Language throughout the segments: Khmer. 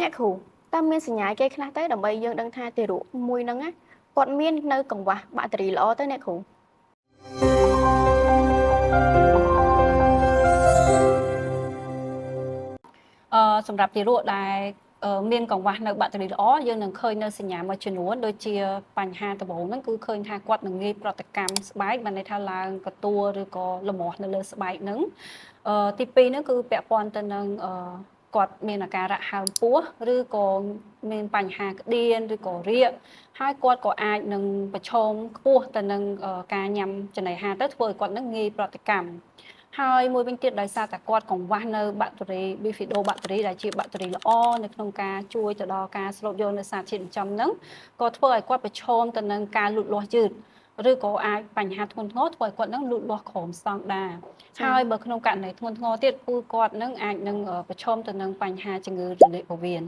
អ្នកគ្រូតើមានសញ្ញាគេខ្លះទៅដើម្បីយើងដឹងថាទារកមួយហ្នឹងណាគាត់មាននៅកង្វះបាក់តេរីល្អទៅអ្នកគ្រូ សម្រាប់ទារកដែលមានកង្វះនៅបាក់តេរីល្អយើងនឹងឃើញនៅសញ្ញាមួយចំនួនដូចជាបញ្ហាដំបូងហ្នឹងគឺឃើញថាគាត់នឹងងាយប្រតិកម្មស្បែកបានន័យថាឡើងកតួឬក៏លមាស់នៅលើស្បែកហ្នឹងទី2ហ្នឹងគឺពាក់ព័ន្ធទៅនឹងគាត់មានអាការៈហើមពោះឬក៏មានបញ្ហាក្តៀនឬក៏រាកហើយគាត់ក៏អាចនឹងប្រឈមខ្ពស់ទៅនឹងការញ៉ាំចំណីអាហារទៅធ្វើឲ្យគាត់នឹងងាយប្រតិកម្មហើយមួយវិញទៀតដោយសារតែគាត់កង្វះនៅបាក់តេរី Bifidobacteria ដែលជាបាក់តេរីល្អនៅក្នុងការជួយទៅដល់ការស្រូបយកនៅសារធាតុចិញ្ចឹមហ្នឹងក៏ធ្វើឲ្យគាត់ប្រឈមទៅនឹងការលូតលាស់យឺតឬក៏អាចបញ្ហាធ្ងន់ធ្ងរធ្វើឲ្យគាត់នឹងលូតលាស់ក្រោមស្តង់ដារហើយបើក្នុងករណីធ្ងន់ធ្ងរទៀតគឺគាត់នឹងអាចនឹងប្រឈមទៅនឹងបញ្ហាជំងឺរលាកពោះវៀន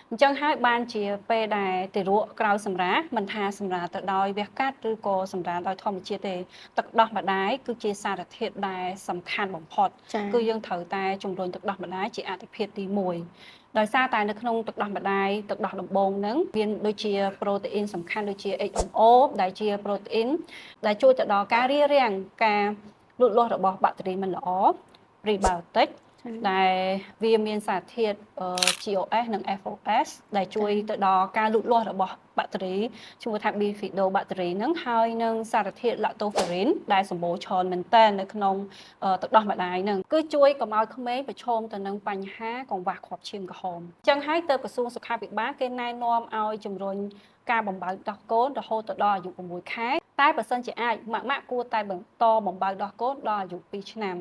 អញ្ចឹងហើយបានជាពេលដែលទារកក្រោយសម្រាលមិនថាសម្រាលទៅដោយវះកាត់ឬក៏សម្រាលដោយធម្មជាតិទេទឹកដោះម្ដាយគឺជាសារធាតុដែលសំខាន់បំផុតគឺយើងត្រូវតែជំរុញទឹកដោះម្ដាយជាអាទិភាពទី1ដោយសារតែនៅក្នុងទឹកដោះម្ដាយទឹកដោះដំបូងហ្នឹងមានដូចជាប្រូតេអ៊ីនសំខាន់ដូចជា HMO ដែលជាប្រូតេអ៊ីនដែលជួយទៅដល់ការរារាំងការលូតលាស់របស់បាក់តេរីមិនល្អ prebiotic ដែលវាមានសារធាតុ GOS និង FOS ដែលជួយទៅដល់ការលូតលាស់របស់បាក់តេរីឈ្មោះថា Bifidobacteria ហ្នឹងហើយនឹងសារធាតុ Lactoferrin ដែលសម្បូរច្រើនមែនទែននៅក្នុងទឹកដោះម្ដាយហ្នឹងគឺជួយកុំឲ្យក្មេងប្រឈមទៅនឹងបញ្ហាកង្វះគ្រាប់ឈាមក្រហមអញ្ចឹងហើយទៅក្រសួងសុខាភិបាលគេណែនាំឲ្យជំរុញការបំបៅដោះកូនរហូតទៅដល់អាយុ6ខែតែបើសិនជាអាចម៉ាក់គួរតែបន្តបំបៅដោះកូនដល់អាយុ2ឆ្នាំ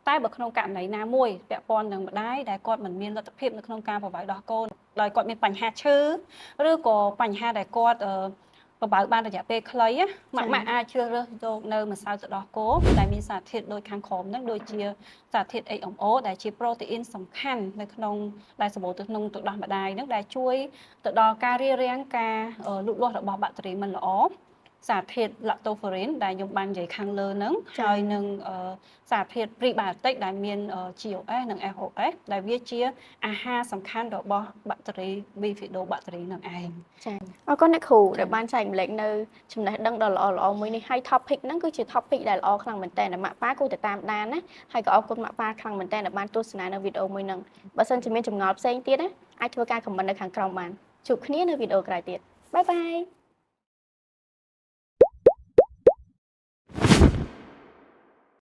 តែបើក្នុងករណីណាមួយពាក់ព័ន្ធនឹងម្ដាយដែលគាត់មិនមានលទ្ធភាពនៅក្នុងការបំបៅដោះកូនដោយគាត់មានបញ្ហាឈឺឬក៏បញ្ហាដែលគាត់បំបៅបានរយៈពេលខ្លីម៉ាក់អាចជ្រើសរើសយកនៅម្សៅទឹកដោះគោដែលមានសារធាតុដូចខាងក្រោមហ្នឹងដូចជាសារធាតុ HMO ដែលជាប្រូតេអ៊ីនសំខាន់នៅក្នុងដែលសម្បូរទៅក្នុងទឹកដោះម្ដាយហ្នឹងដែលជួយទៅដល់ការរារាំងការលូតលាស់របស់បាក់តេរីមិនល្អសារធាតុ Lactoferrin ដែលខ្ញុំបាននិយាយខាងលើហ្នឹងហើយនឹងសារធាតុ prebiotic ដែលមាន GOS និង FOS ដែលវាជាអាហារសំខាន់របស់បាក់តេរី Bifidobacteria នឹងឯង ចាអរគុណអ្នកគ្រូដែលបានចែករំលែកនៅចំណេះដឹងដ៏ល្អៗមួយនេះហើយ topic ហ្នឹងគឺជា topic ដែលល្អខ្លាំងមែនទែនដែលម៉ាក់ប៉ាគួរតែតាមដានណាហើយក៏អរគុណម៉ាក់ប៉ាខ្លាំងមែនទែនដែលបានទស្សនានៅវីដេអូមួយហ្នឹងបើសិនជាមានចម្ងល់ផ្សេងទៀតណាអាចធ្វើការ comment នៅខាងក្រោមបានជួបគ្នានៅវីដេអូក្រោយទៀត bye bye.